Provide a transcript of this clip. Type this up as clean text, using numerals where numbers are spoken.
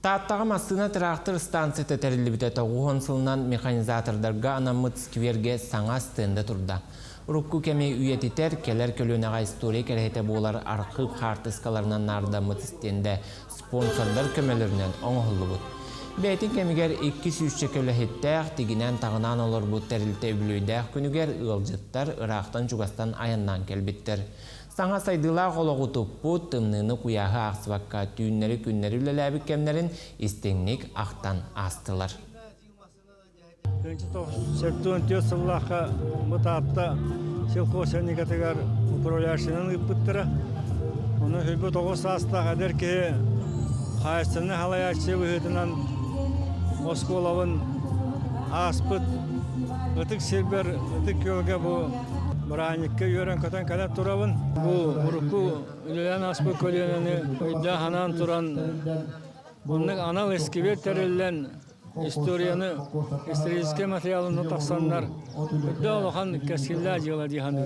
Тааттаҕа массыына-тыраахтыр станцията тэриллибитэ 90 сылынан механизатордарга анаммыт сквергэ саҥа стендэ турда. Урукку кэми үйэтитэр, кэлэр көлүөнэҕэ история кэрэһитэ буолар архыып хаартыскаларынан наардаммыт стендэ спонсордар көмөлөрүнэн оҥоһуллубут. Бэйэтин кэмигэр икки сүүсчэкэ үлэһиттээх, тигинэн-таҕынаан олорбут тэрилтэ үбүлүөйдээх күнүгэр ыалдьыттар ыраахтан-чугастан айаннаан кэлбиттэр. Саҥа сайдыылаах олоҕу туппут, тымныыны-куйааһы аахсыбакка түүннэри-күннэри үлэлээбит кэмнэрин истиҥник ахтан аастылар. 74 сыллаахха бу Таатта сельхозтехникатыгар управляющайынан ыыппыттара. Ону 29 саастаах эдэр киһи хаһаайыстыбаннай салайааччы быһыытынан оскуолабын ааспыт ытык сирбэр, ытык күөлгэ бу бырааһынньыкка үөрэн-көтөн кэлэн турабын. Бу урукку үлэлээн ааспыт көлүөнэни өйдөөн-санаан туран оннук анал эскибиэр тэриллэн историяны историческай материалын тахсаннар үрдэ улахан кэскиллээх дьыала дии саныыбын.